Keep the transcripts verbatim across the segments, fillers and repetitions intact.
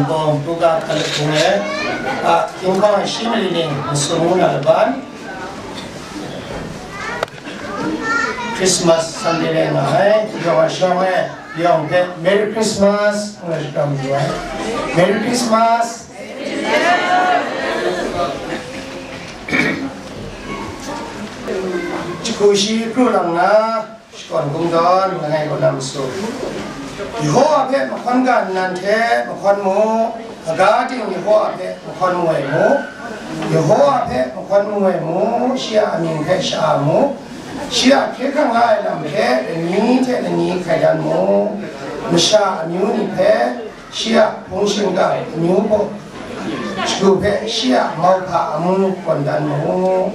Hpawng, Luka hkalak hpung e, a, King Hpawng e shi mali ning masum ngu na laban, Christmas Sunday rai nga ai, yawng a shawng e, yawng hpe Merry Christmas ngu na shakram yu ai. Merry Christmas! Jahku shi kru lang nna, shakawn kungdawn langai kaw na masu. Yehowa hpe mahkawn ga nnan hte mahkawn mu, kaga ting Yehowa hpe mahkawn mu ai mu. Yehowa hpe mahkawn mu ai mu, shi a amying hpe sha-a mu. Shi a hkye hkrang la ai lam hte lani hte lani hkai dan mu. Masha amyu ni hpe shi a hpung shingkang amyu hpaw, shadu hpe shi a mauhpa amu kawn dan mu.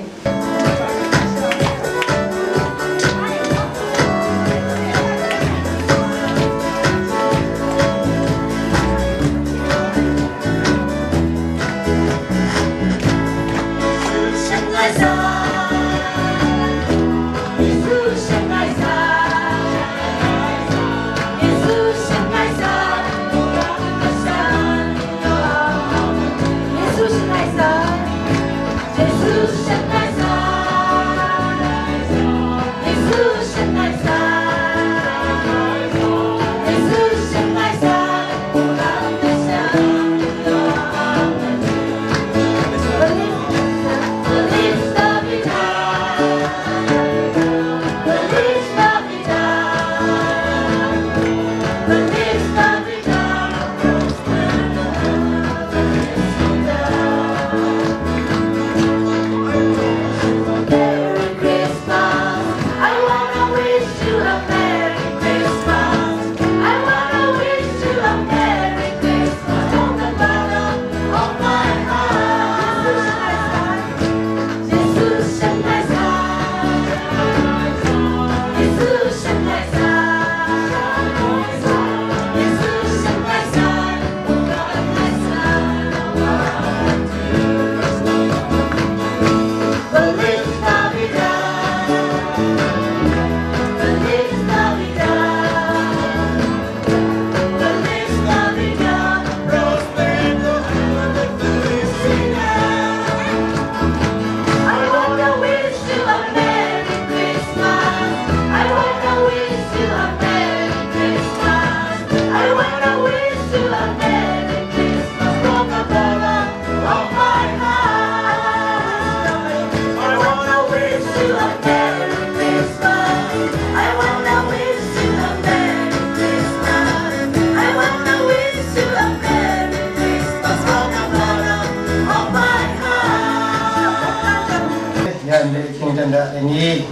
Yan de king dan da de ni.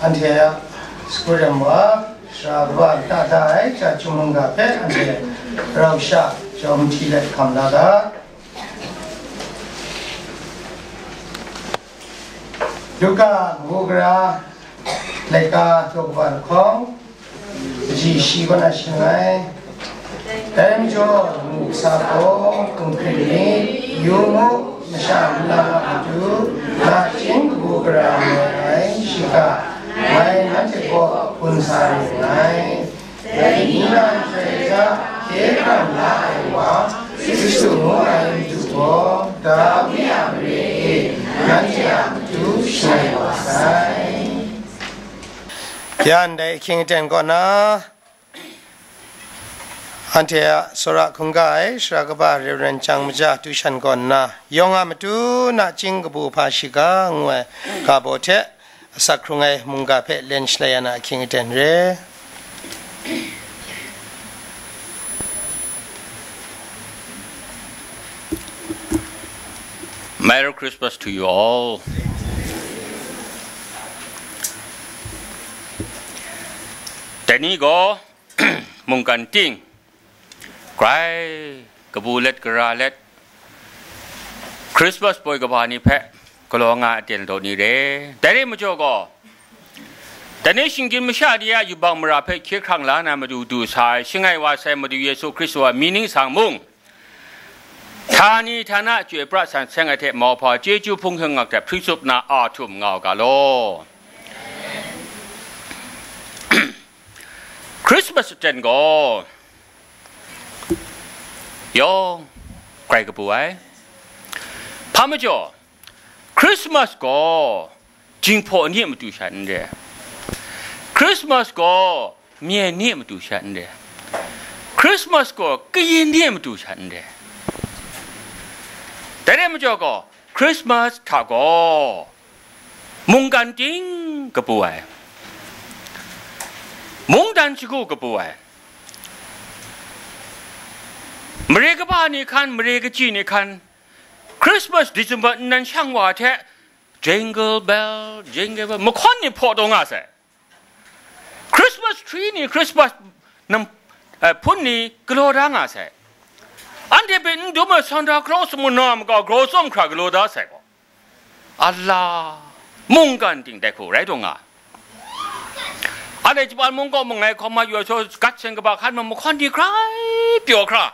Anhte a sagu rem wa, sara kaba lata da ai, ja chyum mungga hpe anhte rau sha jawm hti let hkam la ga. Luka ngu gara laika daw kaba lahkawng, kaji shi kaw na shang ai. Dai majaw, lamu kasa gaw, hkungkring myit, yu mu, masha nlang a matu nachying kabu gara mai ai shiga ngai nanhte kaw gun sa ring ngai. Dai ni na ndai hta hkye hkrang la ai wa, Hkristu ngu ai Madu gaw, Dawi a mare e nanhte a matu shangai wa sai. Yan dai ahkying aten kaw na, anhte a tsawra hkungga ai sara kaba Reverend Chyang Maja Dushan kaw nna, yawng a matu nachying kabu hpa shiga ngu ai ga baw hte asak hkrung ai mungga hpe len shalai ya na ahkying aten re. Merry Christmas to you all. Dai ni gaw mungkan ting, grai kabu let gara let, Christmas poi kaba ni hpe galaw nga ai aten daw ni re. Dai rai majaw gaw, dai ni shinggyim masha ni a yubak mara hpe hkye hkrang la na matu du sa ai, shangai wa sai Madu Yesu Hkristu a mying ningsang mung, htani htana chyoi pra san seng ai hte mauhpa chyeju hpung hkungga hte hpring tsup na a htum nga u ga law. Christmas aten gaw, yawng grai kabu ai. Hpa majaw, Christmas gaw jinghpaw ni a matu sha n re. Christmas gaw myen ni a matu sha n re. Christmas gaw kayin ni a matu sha n re. Dai rai majaw gaw, Christmas hta gaw mungkan ting kabu ai, mungdan shagu kabu ai, mare kaba ni hkan, mare kaji ni hkan, Christmas December nnan shang wa hte, Jingle Bell, Jingle Bell, mahkawn ni hpaw taw nga sai. Christmas tree ni, Christmas nam, eh, hpun ni galaw da nga sai. Anhte hpe n dum ai Santa Claus muna maga grau tsawm hkra galaw da sai gaw, ala, mungkan ting dai hku rai taw nga. Anhte Japan mung kaw mangai hkawm ma yu ai, so gat seng kaba hkan ma mahkawn ni hkrai pyaw hkra,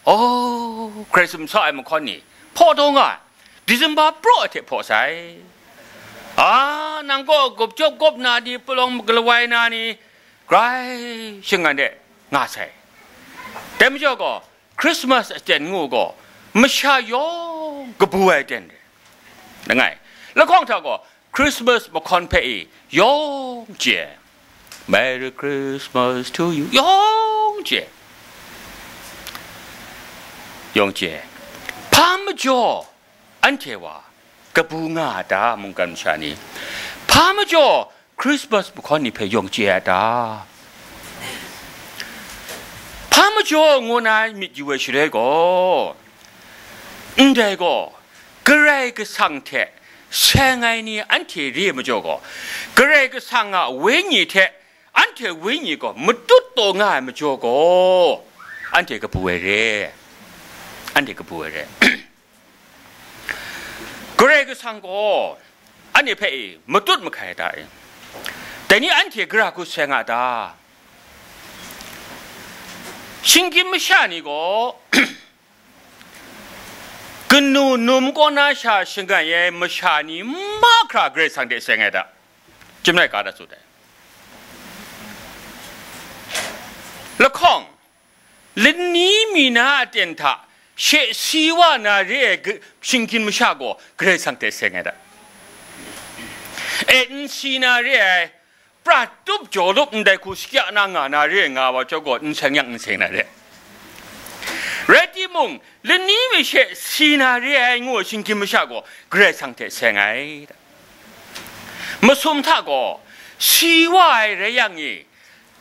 oh, Christmas sa ai mahkawn ni hpaw taw nga ai. December praw ai hte hpaw sai. A, nang kaw gup jawp gawp na ni, palawng galawai na ni, grai shangan de nga sai. Dai majaw gaw, Christmas aten ngu gaw, masha yawng kabu ai aten re. Langai, lahkawng hta gaw, Christmas mahkawn hpe i yawng chye. Merry Christmas to you. Yawng chye. Yawng chye. Hpa majaw anhte wa kabu nga a ta, mungkan masha ni? Hpa majaw Christmas mahkawn ni hpe yawng chye a ta? Hpa majaw ngu na myit yu ai shaloi gaw, ndai gaw, Karai Kasang hte seng ai ni anhte re ai majaw gaw, Karai Kasang a Wenyi hte anhte wenyi gaw matut taw nga ai majaw gaw, anhte kabu ai re, anhte kabu ai re. Karai Kasang gaw anhte hpe e matut mahkai ai ta e? Dai ni anhte gara hku seng a ta? Shinggyim masha ni gaw kanu num kaw na sha shangai ai masha ni mahkra Karai Kasang hte seng ai ta? Chyum rai ga dat tsun ai. Lahkawng, lani mi na aten hta she si wa na re ai g-, shinggyim masha gaw Karai Kasang hte seng ai ta? E, n si na re ai, pra tup jaw lup ndai hku shakya na nga na re ai nga wa chyawm gaw, n seng yang n seng na re. Rai timung, lani mi she si na re ai ngu ai shinggyim masha gaw Karai Kasang hte seng ai. Masum hta gaw, si wa ai rai yang e,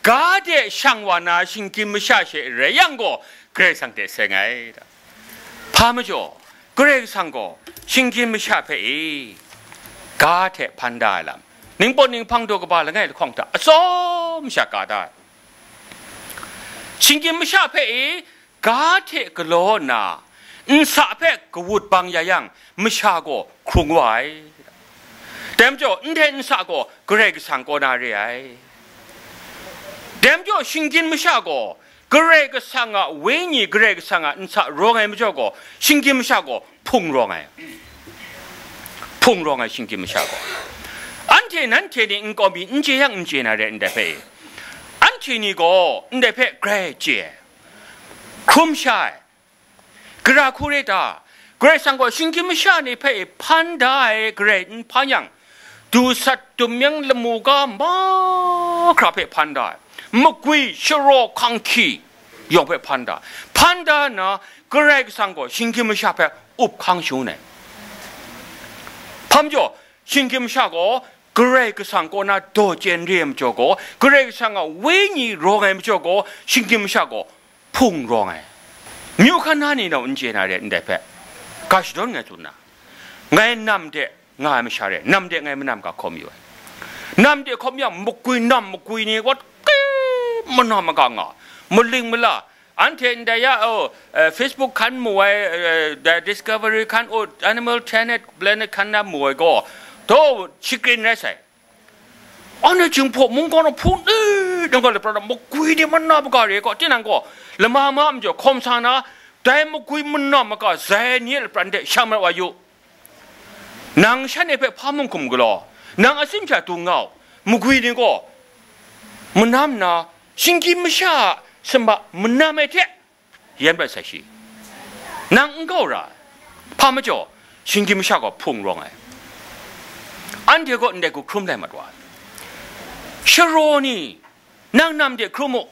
ga de shang wa na shinggyim masha she rai yang gaw, Karai Kasang hte seng ai. Hpa majaw, Karai Kasang gaw shinggyim masha hpe e, ga hte hpan da ai lam, ningpawt ninghpang daw kaba langai lahkawng hta atsawm sha ga da ai. Shinggyim masha hpe e, ga hte galaw nna, nsa hpe kawut bang ya yang, masha gaw hkrung wa ai. Dai majaw, ndai nsa gaw Karai Kasang kaw na re ai. Dai majaw, shinggyim masha gaw Karai Kasang a Wenyi, Karai Kasang a nsa rawng ai majaw gaw, shinggyim masha gaw hpung rawng ai. Hpung rawng ai shinggyim masha gaw. Anhte nanhte ni nkau mi n chye yang n chye na re ndai hpe. Anhte ni gaw ndai hpe grai chye ai, hkrum sha ai. Gara hku re ta? Karai Kasang gaw shinggyim masha ni hpe hpan da ai, grai n hpan yang, du sat, dum myang, lamu ga mahkra hpe hpan da ai, magwi, sharaw, hkanghki yawng hpe hpan da ai. Hpan da nna, Karai Kasang gaw shinggyim masha hpe up hkang shangun ai. Hpa majaw, shinggyim masha gaw Karai Kasang kaw na daw chyen re ai majaw gaw, Karai Kasang a Wenyi rawng ai majaw gaw, shinggyim masha gaw hpung rawng ai. Myu hkan na ni nau n chye na re ndai hpe, ga shadawn ngai tsun na, ngai nam de nga ai masha re, nam de ngai manam ga hkawm yu ai. Nam de hkawm yang, magwi nam magwi ni wat, ke, manam maga nga, maling mala, anhte ndai ya, oh, eh, Facebook hkan mu ai, eh, dai Discovery hkan, oh, Animal Planet, Planet hkan na mu ai gaw, daw shakrin rai sai. Anhte Jinghpaw mungkan ahpung e, nang ga lapran a magwi ni mana maga re gaw, tinang gaw, lama ma majaw hkawm sa na, dai magwi mana maga zai ni a lapran de sha marat wa yu. Nang shanhte hpe hpa mung hkum galaw, nang a tsin hpya dung nga u. Magwi ni gaw manam nna, shinggyim masha a sumba manam ai hte yan prat sai shi. Nang n gau ra, hpa majaw, shinggyim masha gaw hpung rawng ai. Anhte gaw ndai hku hkrum lai mat wa ai. Sharaw ni, nang nam de hkrum u.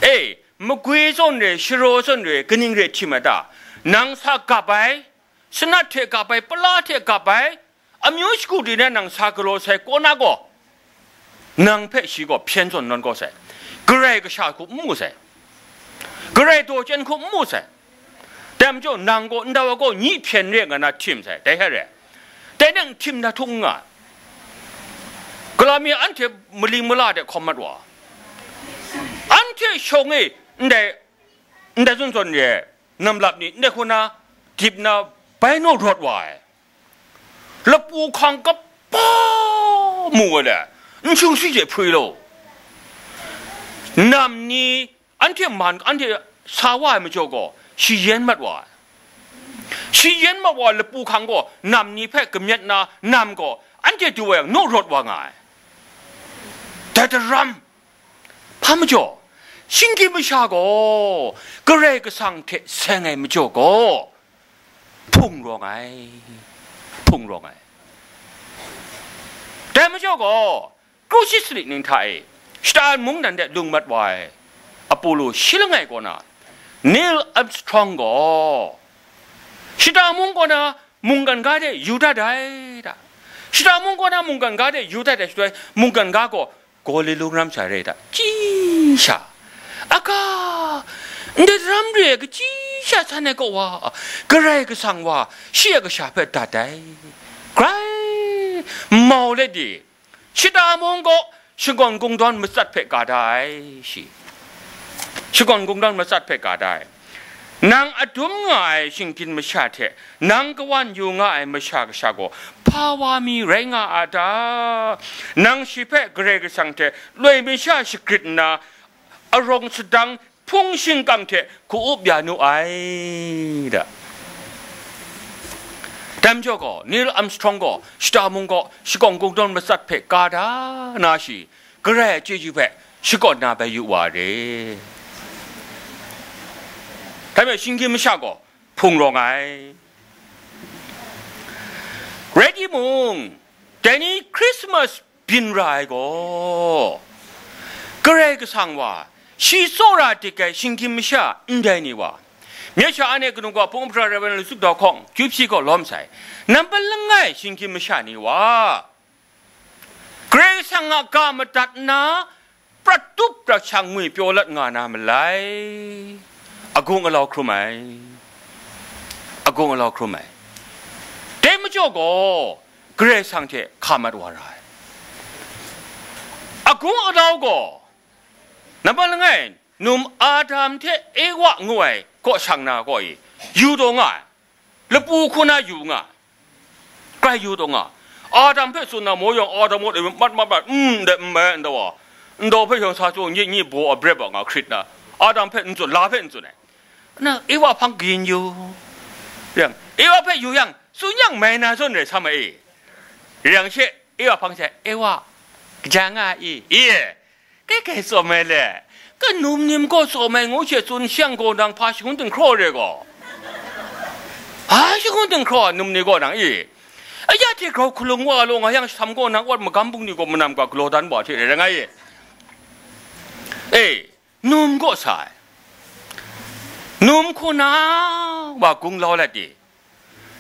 E, magwi zawn re, sharaw zawn re, kaning re htim ai ta? Nang sa gap ai, sanat hte gap ai, pala hte gap ai, amyu shagu de na nang sa galaw sai kaw na gaw, nang hpe shi gaw hpyen zawn nawn kau sai, Karai Kasha hku n mu sai, Karai daw chyeng hku n mu sai. Dai majaw, nang gaw ndau ai gaw nyi hpyen re nga na htim sai, dai hte re. Dai nang htim na htung n nga. Gala mi anhte maling mala de hkawm mat wa, anhte shawng e ndai, ndai zawn zawn re, namlap ni ndai hku na dip na bai naw rawt wa ai. Lapu hkang kaba mu ai le, n shung shi je hpri lo. Nam ni anhte man, anhte sa wa ai majaw gaw, shi yen mat wa ai. Shi yen mat wa ai lapu hkang gaw, nam ni hpe kamyet na nam gaw, anhte du wa yang, naw rawt wa nga ai. Dai daram, hpa majaw, shinggyim masha gaw, Karai Kasang hte seng ai majaw gaw, hpung rawng ai, hpung rawng ai. Dai majaw gaw, kru shi sanit ning hta e, shata mungdan de lung mat wa ai, Apolo shi langai kaw na, Neil Armstrong gaw, shata mung kaw na mungkan ga de yu dat ai da. Shata mung kaw na mungkan ga de yu dat ai shaloi, mungkan ga gaw Galile lung ram sha re da, chyi sha, aga, ndai ram re ai kachyi sha san ai kaw wa, Karai Kasang wa, shi a kasha hpe dat ai. Grai mau let di, shata mung gaw shakawn kungdawn matsat hpe ka da ai shi. Shakawn kungdawn matsat hpe ka da ai. Nang adum nga ai shinggyim masha hte, nang kawan yu nga ai masha kasha gaw, hpa wa mi rai nga a ta? Nang shi hpe Karai Kasang hte loi masha shagrit nna, arawng sadang hpung shingkang hte hku up ya nu ai da. Dai majaw gaw, Neil Armstrong gaw shata mung gaw shakawn kungdawn matsat hpe ka da na shi, Karai a chyeju hpe shakawn na bai yu wa re. Dai hpe shinggyim masha gaw hpung rawng ai. Rai timung, dai ni Christmas byin ra ai gaw, Karai Kasang wa, shi tsawra dik ai shinggyim masha ndai ni wa, myit sha anhte kanu gaw hpung hpra rai wa na lu tsuk dau hkawng, kyu hpyi gaw lawm sai, nampat langai shinggyim masha ni wa, Karai Kasang a ga madat nna, prat tup prat shang ngwi pyaw lat nga na malai, agung alau hkrum ai, agung alau hkrum ai. Dai majaw gaw, Karai Kasang hte hka mat wa ra ai. Agung alau gaw, nampat langai, num Adam hte Ewa ngu ai kaw shang na kaw e, yu taw nga ai. Lapu hku na yu nga, grai yu taw nga. Adam hpe tsun na maw yang, Adam gaw mat mat mat, mm, ndai n mai, ndawa, ndaw hpe yang sa chyaw nyi nyi baw a brep a nga hkrit na, Adam hpe n tsun, la hpe n tsun ai. Na, Ewa hpang kayin yu yang, Ewa hpe yu yang, tsun yang mai na zawn rai sa ma e. Yang she, Ewa hpang she, Ewa, kaja nga i, i, kai kai tsawm ai le, ka num nim gaw tsawm ai ngu she tsun shang gaw, nang hpa shangun dinghkraw re gaw? Hpa shangun dinghkraw, num ni gaw nang i? Aya hte grau hkalung wa law nga yang, shasam gaw nang wat magam bungli gaw manam ga galaw dan wa hte re rai nga i? E, num gaw sa ai. Num hku na wa gung lau let di.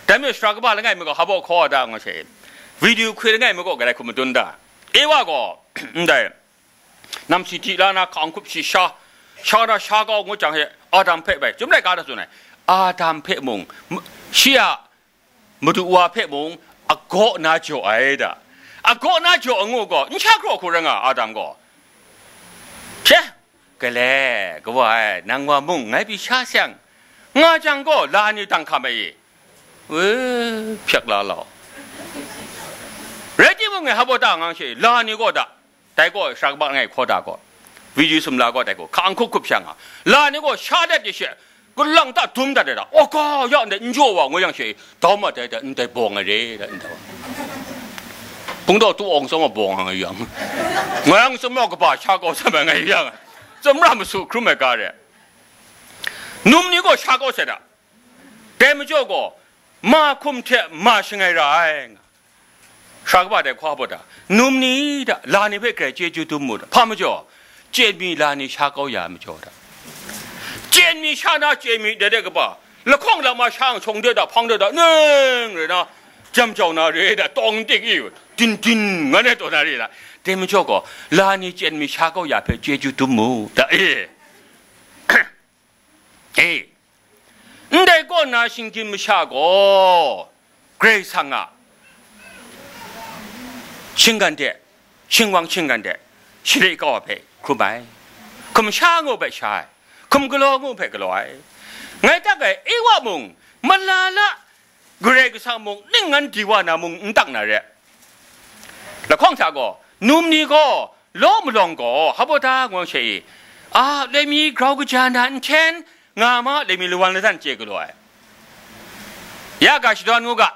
Dai majaw, sara kaba langai mi gaw, hpa baw hkaw da nga she, video hkwi langai mi gaw, galai hku madun da. Ewa gaw, ndai, nam si di la na, hkang hkup shi sha, sha na sha kau ngut jang she, Adam hpe bai, Chyum laika hta tsun ai, Adam hpe mung, m-, shi a madu wa hpe mung, agaw na jaw ai da. Agaw na jaw angu gaw, n sha hkraw hku rai nga, Adam gaw. She, gale, kawa ai, nang wa mung ngai pyi sha seng, nga jang gaw, la ni dang hkam ai i? We, hpyak la lau. Rai timung, ngai hpa baw ta ngang she, la ni gaw da, dai gaw sara kaba langai hkaw da gaw, video sumla gaw dai gaw, hkang hkup hkup sha nga, la ni gaw sha dat de she, kalang ta dum dat ai da, oga ya ndai n jaw wa ngu yang she, dau mat ai da, ndai bawng ai re da, ndai wa. Hpung daw tu awng tsawm a bawng ai yang, ngai yang tsawm kaba sha kau sa ai ngai yang, tsawmra masu hkrum ai ga re. Num ni gaw sha kau sai da. Dai majaw gaw, ma hkum hte ma shangai ra ai. Sara kaba dai hkwa baw ta, num ni ta, la ni hpe grai chyeju dum mu ta, hpa majaw, chyen mi la ni sha kau ya ai majaw ta, chyen mi sha na chyen mi dai de kaba, lahkawng lama sha ang shawng de da, hpang de da, neng rai na, jam jau na re da, tawng tik i, din din nga ne taw na re da, dai majaw gaw, la ni chyen mi sha kau ya hpe chyeju dum mu ta e. E, ndai kaw na shinggyim masha gaw Karai Kasang a shinggan de, shingwang shinggan de, share kau ai hpe hkrum ai, hkum sha ngu hpe sha ai, hkum galaw ngu hpe galaw ai. Ngai tak ai, Ewa mung, malala Karai Kasang mung, ning ngan di wa na mung n tak na re. Lahkawng hta gaw, num ni gaw, law malawng gaw, hpa baw ta ngu she i, a, loi mi grau kaja na nhten nga ma, loi mi lawan ladan chye galaw ai. Ya ga shadawn ngu ga,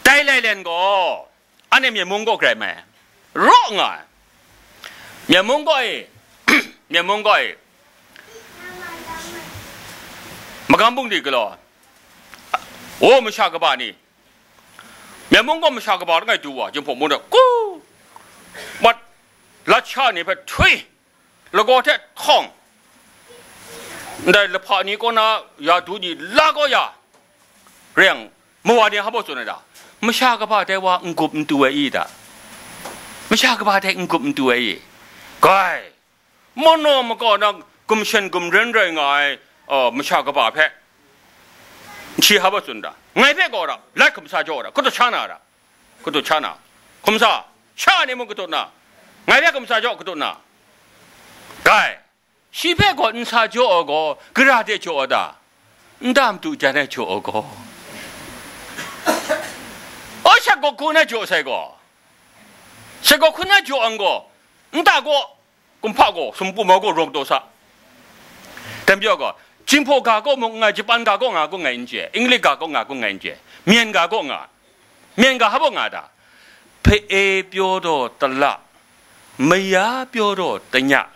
dai lai len gaw, anhte Myen mung kaw grai mai, raw nga ai. Myen mung kaw e, Myen mung kaw e, magam bungli galaw, o, masha kaba ni, Myen mung kaw masha kaba langai du wa, Jinghpaw mung de ku mat, lat sha ni hpe htwi, lagaw hte htawng, ndai lahpa ni kaw na ya du ni la kau ya, reng, mawa ni hpa baw tsun ai ta? Masha kaba dai wa n-gup n-tu ai i ta? Masha kaba dai n-gup n-tu ai i? Gai, manaw makaw na gumshen gumren rai nga ai, uh, masha kaba hpe, shi hpa baw tsun ta? Ngai hpe gaw ra, lat hkum sa jaw ra, hkut sha na ra, hkut sha na, hkum sa, sha ni mung hkut na, ngai hpe hkum sa jaw hkut na, gai, shi hpe gaw n sa jaw ai gaw, gara de jaw ai ta? Nta madu jan ai jaw ai gaw, o, shagawk hku na jaw sai gaw, shagawk hku na jaw ai gaw, nta gaw, kumhpa gaw, sumpu ma gaw rawk taw sa. Dai majaw gaw, Jinghpaw ga kaw mung n nga, Japan ga kaw nga, kaw ngai n chye, English ga kaw nga, kaw ngai n chye, Myen ga kaw nga, Myen ga hpa baw nga ta? Hpe e pyaw daw tala, maya pyaw daw tanya,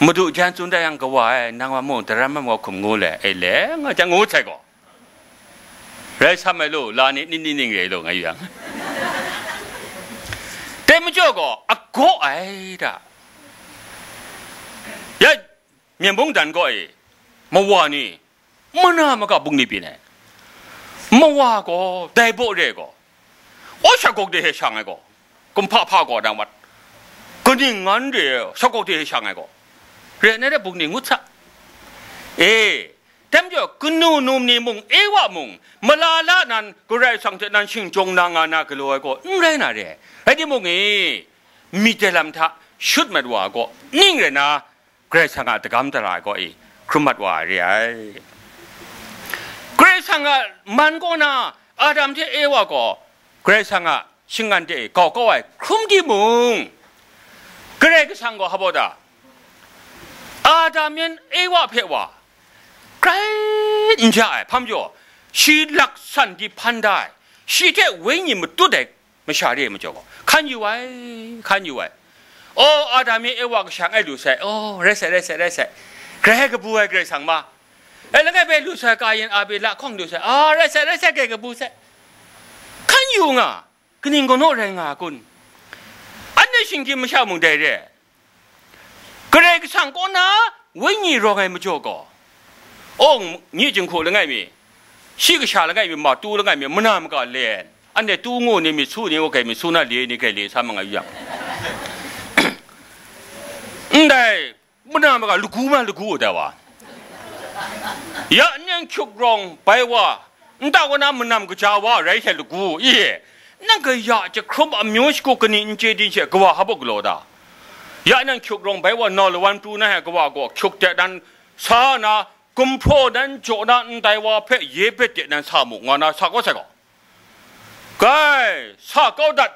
madu jan tsun dat yang kawa ai, nang wa mung daram ai wa hkum ngu le, e le, nga jang ngu sai gaw. Rai sam ai lu, la ni, ni ni ning re lu, nga yu yang. Dai majaw gaw, agaw ai ta? Ya, Myen mung dan gaw e, mawa ni, mana maka bungli byin ai. Mawa gaw, dai baw re gaw, o, shagawk de hte shang ai gaw, kumhpa hpa gaw dang wat, kaning ngan de shagawk de hte shang ai gaw, re ai na de bungli ngut sa. E, dai majaw, kanu num ni mung, Ewa mung, malala nan Karai Kasang hte nan shingjawng na nga na galaw ai gaw, n rai na re. Rai timung e, myit dai lam hta shut mat wa ai gaw, ning rai na, Karai Kasang a dagam dara ai gaw e, hkrum mat wa ai re ai. Karai Kasang a man kaw na Adam hte Ewa gaw Karai Kasang a shinggan de e kau kau ai hkrum timung, Karai Kasang gaw hpa baw ta? Adam yan Ewa hpe wa grai n ja ai, hpa majaw, shi laksan di hpan da ai, shi hte wenyi matut ai masha re ai majaw gaw, hkan yu ai, hkan yu ai. O, Adam e Ewa kasha ngai lu sai, o, rai sai, rai sai, rai sai, grai kabu ai Karai Kasang ma. E, langai bai lu sai, Kayin Abela hkawng lu sai, a, rai sai, rai sai, grai kabu sai, hkan yu nga, kaning gaw naw rai nga kun? Anhte shinggyim masha mung dai re. Karai Kasang kaw na wenyi rawng ai majaw gaw, awng, myi jinghku langai mi, shi kasha langai mi, ma tu langai mi, mana maga len, anhte tu ngu ni, myit su ni, wa kai myit su na le ni, kai le sa ma nga yu yang, ndai mana maga lagu ma lagu wa dai wa, ya nang hkyuk rawng bai wa, nta wa na manam kaja wa rai hte lagu i, nang kaya jahkrum amyu shagu kani n chye din she kawa hpa baw galaw ta? Ya nang hkyuk rawng bai wa nau lawan pru na he kawa gaw hkyuk de dan sa na, gumhpraw nan jaw na ndai wa hpe Yebet de nan sa mu, nga na sa kau sai gaw, kai, sa kau dat,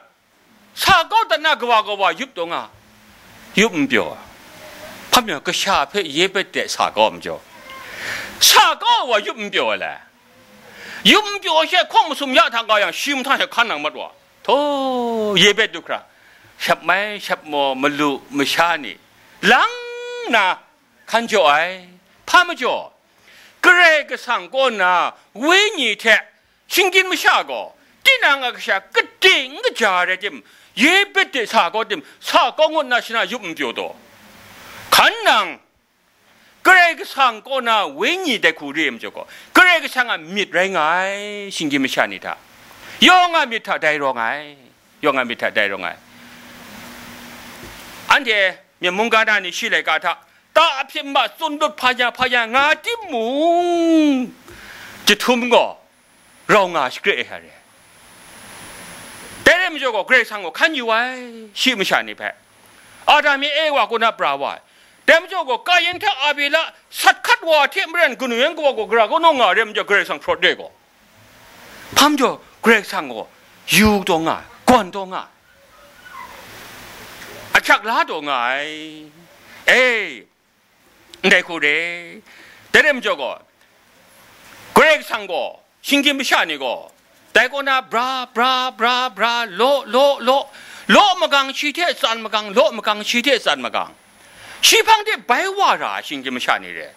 sa kau dat na kawa kawa yup taw nga, yup n pyaw ai. Hpa majaw, kasha hpe Yebet de sa kau ai majaw, sa kau ai wa yup n pyaw ai le. Yup n pyaw ai she hkawng masum ya hta nga yang, shi mahtang she hkan nang mat wa. Htaw, Yebet du hkra, shap mai, shap maw, malu, masha ni, lang na, hkan jaw ai. Hpa majaw, Karai Kasang kaw na wenyi hte shinggyim masha gaw, tinang a kasha kade n kaja ai rai tim, Yebet de sa gaw tim, sa kau ngut na shana yup n pyaw taw. Hkan nang, Karai Kasang kaw na wenyi dai hku re ai majaw gaw, Karai Kasang a myit rai nga ai, shinggyim masha ni hta. Yawng a myit hta dai rawng ai, yawng a myit hta dai rawng ai. Anhte myen mungga na ni shi laika hta, ta a hpyen ma tsun lut hpa ya hpa ya nga timung, jahtum gaw rau nga shakre ai sha re. Dai rai majaw gaw, Karai Kasang gaw hkan yu ai, shi masha ni hpe. Adam e Ewa kaw na pra wa ai. Dai majaw gaw, Kayin hte Abela sat hkat wa hte maren kanu yan kawa gaw gara kanu nga re majaw, Karai Kasang hprawt re gaw. Hpa majaw, Karai Kasang gaw yu taw nga ai, gawn taw nga ai, ahkyak la taw nga ai. E, ndai hku re. Dai rai majaw gaw, Karai Kasang gaw, shinggyim masha ni gaw, dai kaw na bra, bra, bra, bra, law, law, law, law magang shi hte tsan magang, law magang shi hte tsan magang, shi hpang de bai wa ra ai shinggyim masha ni re.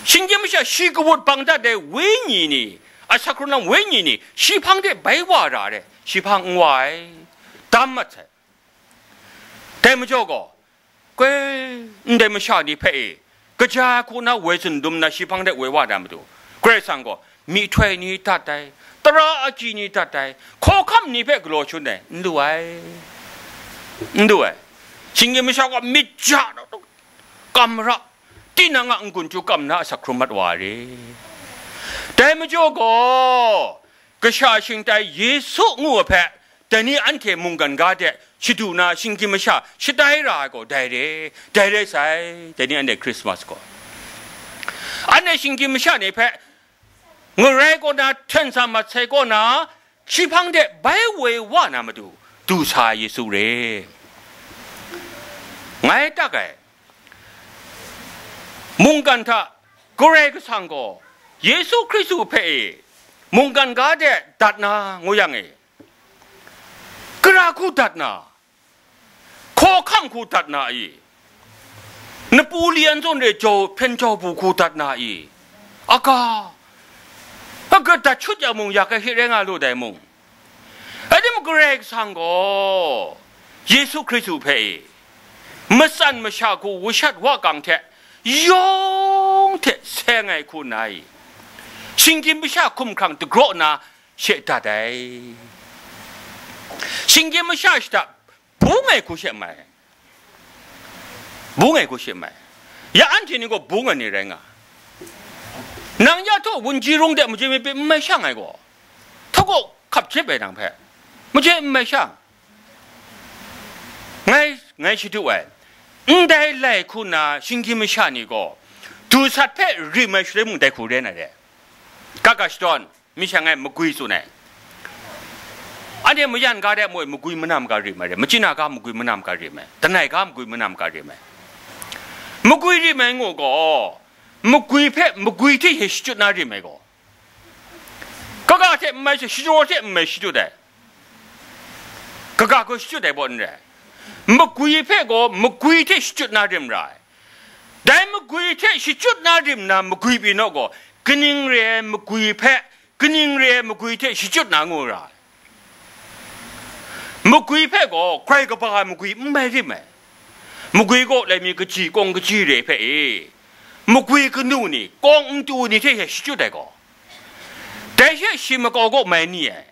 Shinggyim masha shi kawut bang dat ai wenyi ni, asak hkrung lam wenyi ni, shi hpang de bai wa ra ai, shi hpang n wa ai, dam mat sai. Dai majaw gaw, koi, ndai masha ni hpe e, kaja ai hku na woi zun dum na shi hpang de woi wa na matu, Karai Kasang gaw myihtoi ni dat ai, tara agyi ni dat ai, hkawhkam ni hpe galaw shun ai, n lu ai, n lu ai. Shinggyim masha gaw myit ja, kam ra, tinang a n-gun chyu kam na asak hkrum mat wa re. Dai majaw gaw, kasha shingtai Yesu ngu ai hpe, dai ni anhte mungkan ga de shadu na shinggyim masha shatai ra ai gaw dai re, dai rai sai, dai ni anhte Christmas gaw. Anhte shinggyim masha ni hpe ngarai kaw na, hten sa mat sai kaw na, shi hpang de bai woi wa na matu, du sa ai Yesu re. Ngai tak ai, mungkan hta Karai Kasang gaw Yesu Hkristu hpe e mungkan ga de dat na ngu yang e, gara hku dat na, hkawhkam hku dat na i? Napoleon zawn re jau, hpyen jau bu hku dat na i? Aga, aga dat shut ya mung, ya kahkye rai nga lu dai mung. Rai tim, Karai Kasang gaw Yesu Hkristu hpe e matsan masha hku, wushat wakang hte yawng hte seng ai hku nna i, shinggyim masha hkumhkrang dagraw nna she dat ai. Shinggyim masha shada bung ai hku she mai. Bung ai hku she mai. Ya anhte ni gaw bung ai ni rai nga. Nang ya htaw wunji rung de maje mi pyi n mai shang ai gaw, hta gaw hkap jep ai nang hpe maje n mai shang. Ngai, ngai shadu ai, ndai lai hku na shinggyim masha ni gaw, du sat hpe rim ai shaloi mung dai hku re na re. Kaka shadawn, mi sha ngai magwi tsun ai. Anhte mayan ga de moi, magwi manam ga rim ai re, machyin a ga magwi manam ga rim ai, danai ga magwi manam ga rim ai. Magwi rim ai ngu gaw, magwi hpe magwi hte she shachyut na rim ai gaw, kaga hte n mai she, shachyaw hte n mai shachyut ai. Kaga gaw shachyut ai baw n rai. Magwi hpe gaw magwi hte shachyut na rim ra ai. Dai magwi hte shachyut na rim na magwi pyi naw gaw, kaning re ai magwi hpe, kaning re ai magwi hte shachyut na ngu ra ai. Magwi hpe gaw grai kaba ai magwi n mai rim ai. Magwi kaw lai mi kaji kawng kaji re hpe e, magwi kanu ni, kawng matu ni hte she shachyut ai gaw, dai she shi makau kaw mai ni ai.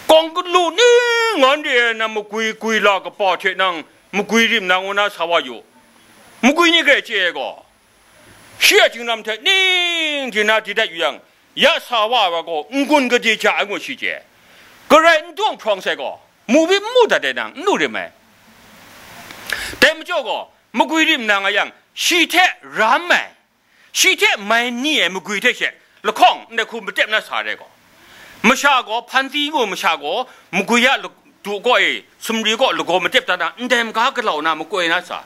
Kawng kanu ni ngan re ai na magwi gwi la kaba hte nang magwi rim na ngu na sa wa yu. Magwi ni grai chye ai gaw, shi a jingnam hte ning di na di dat yu yang, ya sa wa ai wa gaw n-gun gade ja ai ngu shi chye. Garai n dawng hprawng sai gaw, mu byin n mu dat ai nang n lu rim ai. Dai majaw gaw, magwi rim na nga yang, shi hte ram ai, shi hte mai ni ai magwi hte she lahkawng ndai hku matep na sa re gaw, masha gaw, hpanti ngu masha gaw, magwi a la-, du kaw e, sumri kaw lagaw matep dan na, ndai maga galau na makoi na sa,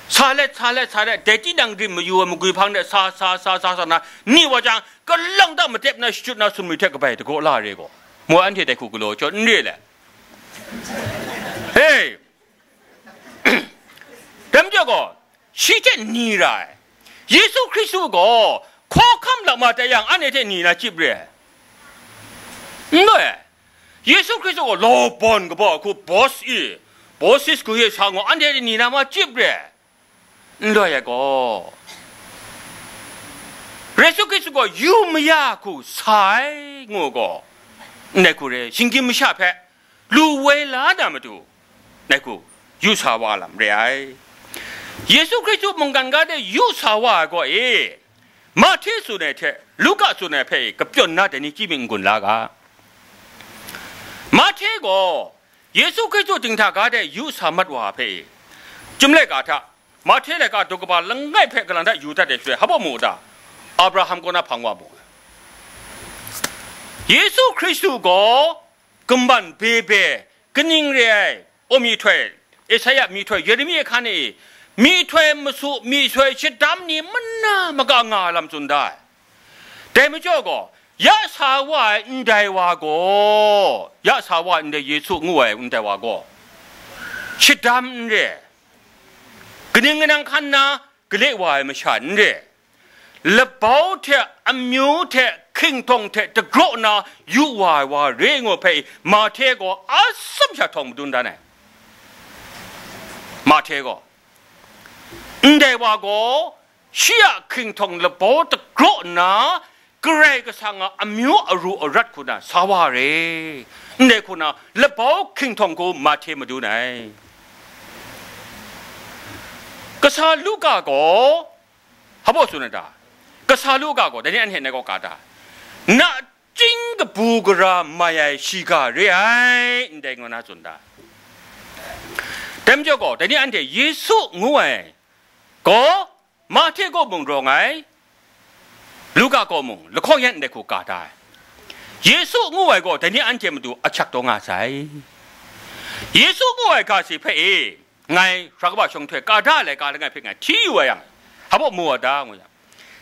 sa let, sa let, sa let, dai tinang rim mayu ai magwi hpang de sa, sa, sa, sa, sa na, ni wa jang, kalang ta matep na shachyut na sumri hte kabai dagraw la re gaw, mu anhte dai hku galaw jaw n re le. He! Dai majaw gaw, shi hte ni ra ai, Yesu Hkristu gaw hkawhkam lakma tai yang, anhte hte ni na chyip re ai? N rai. Yesu Hkristu gaw law bawn kaba hku bos i, bos i hku ye sa ngu, anhte hte ni na ma chyip re? N rai ai gaw, Yesu Hkristu gaw yu maya hku sa ai ngu gaw, ndai hku re, shinggyim masha hpe lu woi la na matu, ndai hku yu sa wa lam re ai. Yesu Hkristu mungkan ga de yu sa wa ai gaw e, Mahte tsun ai hte Luka tsun ai hpe e kapyawn na dai ni chyim n-gun la ga. Mahte gaw Yesu Hkristu dinghta ga de yu sa mat wa hpe e, Chyum laika hta, Mahte laika daw kaba langai hpe kalang hta yu dat ai shaloi, hpa mu u ta? Abraham kaw na hpang wa mu. Yesu Hkristu gaw kaman bebe, kaning re ai, o myihtoi, Esaia myihtoi, Yeremia hkan e, myihtoi masu, myihtoi shadam ni mana maka nga lam tsun da ai. Dai majaw gaw, ya sa wa ai ndai wa gaw, ya sa wa ai ndai Yesu ngu ai ndai wa gaw, shadam n re, kaning kanang hkan na gale wa ai masha n re, labau hte, amyu hte, hkinghtawng hte dagraw nna yu wa ai wa re ngu hpe, Mahte gaw atsam sha htawng madun dan ai. Mahte gaw, ndai wa gaw shi a hkinghtawng labau dagraw nna, Karai Kasang a amyu aru arat hku na sa wa re, ndai hku na labau hkinghtawng hku Mahte madun ai. Kasa Luka gaw, hpa tsun ai ta? Kasa Luka gaw, dai ni anhte ngai kaw ka ta? Nachying kabu gara mai ai shiga re ai, ndai ngu na tsun ta? Dai majaw gaw, dai ni anhte Yesu ngu ai gaw, Mahte kaw mung rawng ai, Luka kaw mung, lahkawng yan ndai hku ka da ai. Yesu ngu ai gaw, dai ni anhte matu ahkyak taw nga sai. Yesu ngu ai ga si hpe e, ngai hkra kaba shawng htoi ka da ai laika langai hpe ngai hti yu ai yang, hpa mu wa ta, ngu yang,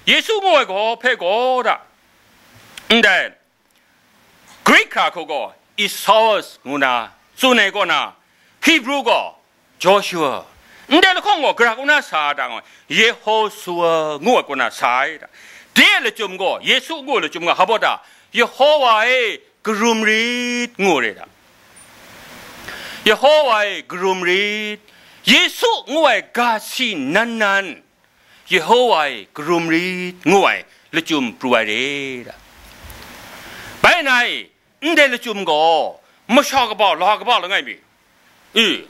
Yesu ngu ai gaw hpe gaw da, ndai Greek hkra hku gaw Esau ngu na tsun ai kaw na, Hebrew gaw Joshua, ndai lahkawng gaw gara kaw na sa ai ta, ngu, Yehosua ngu ai kaw na sa ai ta. De lachyum gaw, Yesu ngu ai lachyum gaw, hpa ta? Yehowa e, karum rit, ngu re ta. Yehowa e, karum rit. Yesu ngu ai ga si nan nan, Yehowa e, karum rit, ngu ai lachyum pru ai re ta. Bai na e, ndai lachyum gaw masha kaba, la kaba langai mi, i,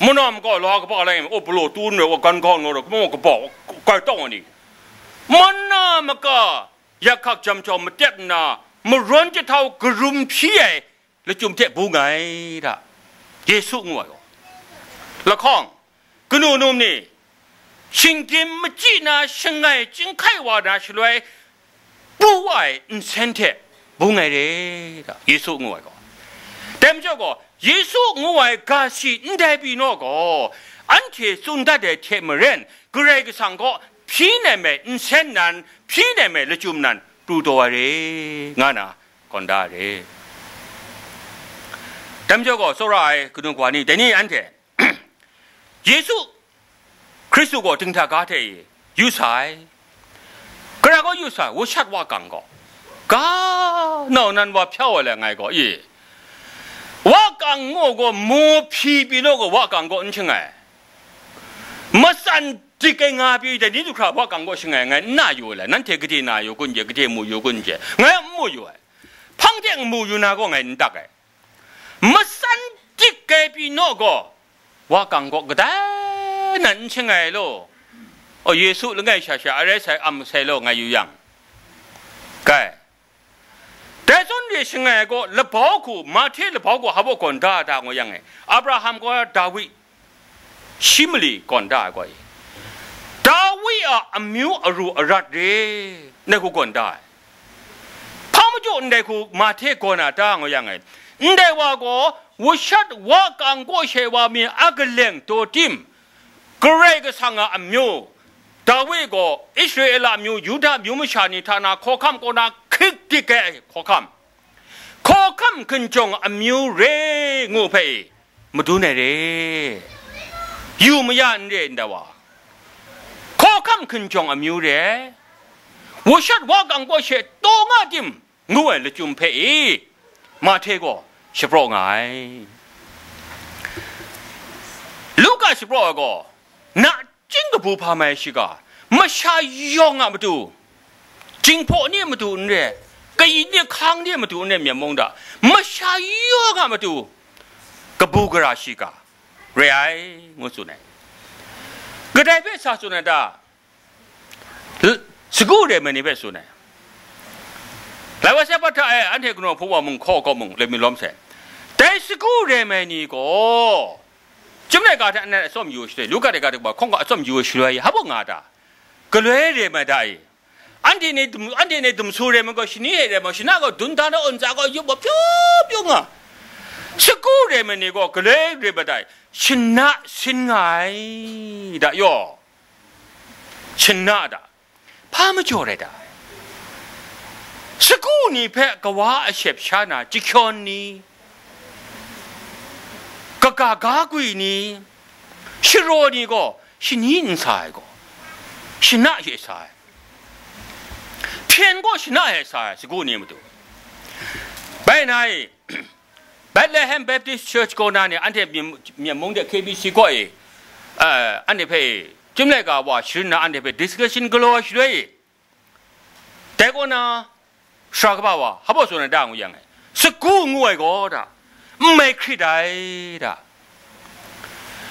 manam gaw la kaba langai mi, o, palaw tun ai, wa gan gawn gaw, kumau kaba, kai tawng ai ni, mana maka, yak hkak jam jau matep nna, marawn jahtau karum hpyi ai lachyum hte bung ai ta, Yesu ngu ai gaw. Lahkawng, kanu num ni, shinggyim machyi na shangai chyinghkai wa na shaloi, pru wa ai nsen hte bung ai re ta, Yesu ngu ai gaw. Dai majaw gaw, Yesu ngu ai ga si ndai pyi naw gaw, anhte tsun dat ai hte maren, Karai Kasang kaw hpyi nai mai nsen nan, hpyi nai mai lachyum nan, pru taw ai re, nga na, gawn da ai re. Dai majaw gaw, tsawra ai kanu kawa ni, dai ni anhte Yesu Hkristu gaw dinghta ga hte e yu sa ai. Gara gaw yu sa ai, washat wakang gaw, ga nau nan wa hpya wa ai ngai gaw, i, wakang gaw, gaw mu hpyi pyi naw gaw, wakang gaw n shangai. Matsan dik ai nga pyi dai ni du hkra wakang gaw shangai ngai n na yu ai, nanhte gade na yu kun je, gade mu yu kun je, ngai n mu yu ai. Hpang de n mu yu na gaw ngai n tak ai. Matsan dik ai pyi naw gaw, wakang gaw kadai nan n shangai law, o, Yesu langai sha sha arai sai am sai law ngai yu yang, kai. Dai zawn re shangai ai gaw, labau hku, Mahte labau gaw hpa gawn da ai ta ngu yang e, Abraham kaw Dawi, shi mali gawn da ai gaw e, Dawi a amyu aru arat re, ndai hku gawn da ai. Hpa majaw ndai hku Mahte gawn a ta ngu yang e, ndai wa gaw washat wakang kaw shai wa mi a kaleng taw tim, Karai Kasang a amyu, Dawi gaw Israela amyu, Yuda amyu masha ni hta na hkawhkam kaw na hkrik dik ai hkawhkam, hkawhkam hkinjawng amyu re ngu hpe madun ai re. Yu maya n re ndai wa. hkawhkam hkinjawng amyu re ai, washat wa kang kaw she taw nga tim ngu ai lachyum hpe i, Mahte gaw shapraw nga ai. Luka shapraw ai gaw, nachying kabu hpa mai shiga, masha yawng a matu, Jinghpaw ni a matu n re, kayin ni hkang ni a matu n re, myen mung da, masha yawng a matu kabu gara shiga re ai, ngu tsun ai. Kadai hpe sa tsun ai ta? L-, sagu rem ai ni hpe tsun ai. Lai wa sai, hpa hta e, anhte kanaw hpung wa mung, hkaw kaw mung, lami lawm sai. Dai sagu rem ai ni gaw, chyum laika hta nat atsawm yu ai shaloi, Luka laika hta hkawng ga atsawm yu ai shaloi, hpa nga ta? Galoi rem ai ta i? Anhte ni dum, anhte ni dumsu rem ai gaw, shani e rem ai, shana gaw dun dan ai, awn tsa gaw yup ai, pyu pyu nga. Sagu rem ai ni gaw galoi rem ai ta i? Shana sin nga ai da yaw. Shana da. Hpa majaw rai ta? Sagu ni hpe kawa a shep sha na jahkyawn ni, kaga ga gwi ni, sharaw ni gaw shani n sa ai gaw, shana she sa ai. Hpyen gaw shana she sa ai, sagu ni matu. Bai na e, Bethlehem Baptist Church kaw na ni anhte myen, myen mung de K B C kaw e, eh, anhte hpe e, chyum laika wa sharin na anhte hpe discussion galaw ai shaloi e, dai kaw na, sara kaba wa, hpa baw tsun ai da ngu yang e, sagu ngu ai gaw da, n mai hkrit ai da.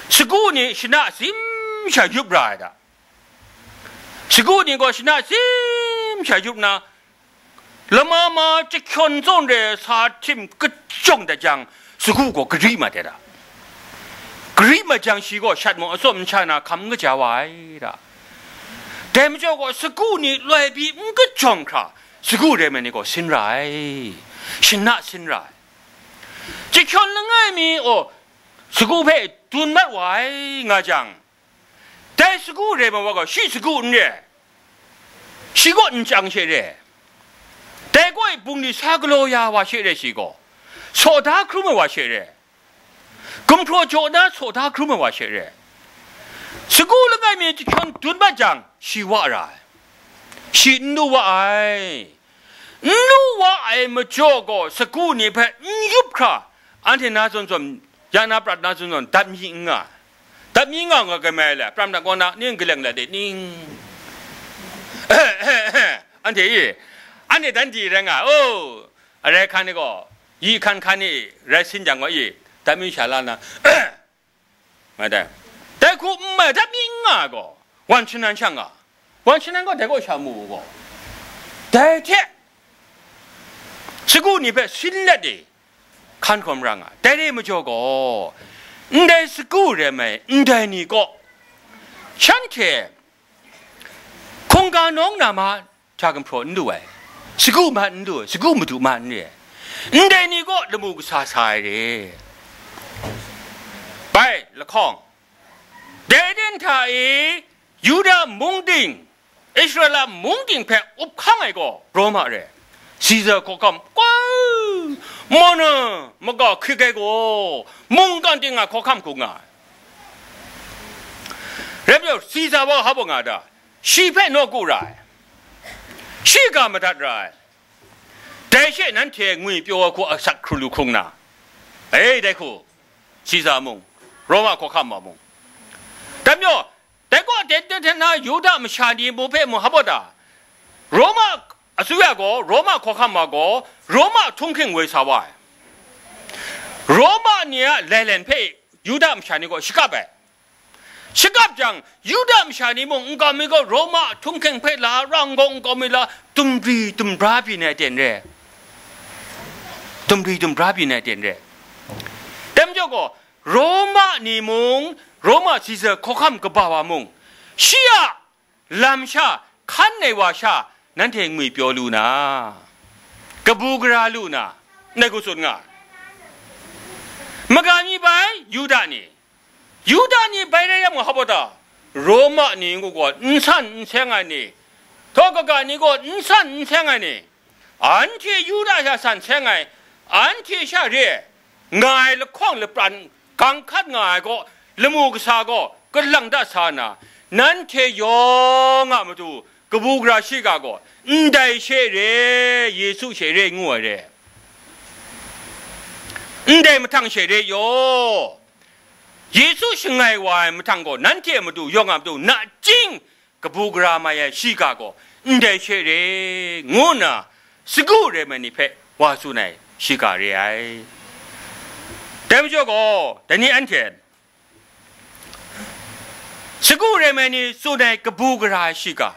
Sagu ni shana sim sha yup ra ai da. Sagu ni gaw shana sim sha yup na, lama ma jahkyawn zawn re sa htim kajawng dat jang, sagu gaw gari mat ai da. Gari mat jang, shi gaw shat mung atsawm n sha na hkam n kaja wa ai da. Dai majaw gaw, sagu ni loi pyi n kajawng hkra, sagu rem ai ni gaw sin ra ai, shana sin ra ai. Jahkyawn langai mi, aw, sagu hpe dun mat wa ai nga jang, dai sagu rem ai wa gaw, shi sagu n re, shi kaw nchyang she re, dai kaw e bungli sa galaw ya wa she re, shi gaw saw da hkrum ai wa she re, gumhpraw jaw na saw da hkrum ai wa she re, sagu langai mi jahkyawn dun mat jang, shi wa ra ai, shi n lu wa ai. N lu wa ai majaw gaw, sagu ni hpe n yup hkra, anhte na zawn zawn, ya na prat na zawn zawn, dap mi n nga. Dap mi nga nga ga mai le, pram na kaw na, ning galeng la de ning. Anhte e, anhte dan di rai nga, oh, arai hkan ni gaw, yi hkan hkan ni rai sin jang gaw, i, dap mi sha la na, nga dai. Dai hku n mai dap mi n nga gaw, wan shanan sha nga, wan shanan gaw dai kaw sha mu u gaw, dai hte sagu ni hpe sin let e, hkan hkawm ra nga. Dai re majaw gaw, ndai sagu rem ai ndai ni kaw, shanhte hkungga nawng na ma hta gumhpraw n lu ai, sagu ma n lu ai, sagu madu ma n re ai, ndai ni kaw lamu kasa sa ai re. Bai lahkawng, dai den hta e Yuda mung ting, Israela mung ting hpe up hkang ai gaw Roma re. Siza hkawhkam, koi, mana, maga hkrik ai gaw, mungkan ting a hkawhkam hku nga ai. Rai majaw, Siza wa hpa baw nga da? Shi hpe nawku ra ai, shi ga madat ra ai. Dai she nanhte ngwi pyaw ai hku asak hkru lu hkrung na, e, dai hku, Siza mung, Roma hkawhkam wa mung. Dai majaw, dai kaw ten ten ten na Yuda masha ni mung hpe mung hpa baw ta? Roma asuya gaw, Roma hkawhkam wa gaw, Roma htunghking woi sa wa ai. Roma ni a lailen hpe Yuda masha ni gaw shakap ai. Shakap jang, Yuda masha ni mung nkau mi gaw Roma htunghking hpe la, rang gaw nkau mi la, dumri dumbra byin ai aten re. Dumri dumbra byin ai aten re. Dai majaw gaw, Roma ni mung, Roma Siza hkawhkam kaba wa mung, shi a lam sha, hkan ai wa sha, nanhte ngwi pyaw lu na, kabu gara lu na, ndai hku tsun nga ai. Maga mi bai, Yuda ni, Yuda ni bai rai yang, hpa baw ta? Roma ni ngu gaw n san n seng ai ni, htaw kaga ni gaw n san n seng ai ni, anhte Yuda sha san seng ai, anhte sha re ai, nga ai lahkawng lapran gang hkat nga ai gaw, lamu kasa gaw kalang da sa na, nanhte yawng a matu kabu gara shiga gaw, ndai she re, Yesu she re ngu ai re. Ndai mahtang she re yaw. Yesu shangai wa ai mahtang gaw, nanhte a matu yawng a matu nachying kabu gara mai ai shiga gaw, ndai she re, ngu nna sagu re mai ni hpe wa tsun ai shiga re ai. Dai majaw gaw, dai ni anhte sagu re mai ni tsun ai kabu gara ai shiga,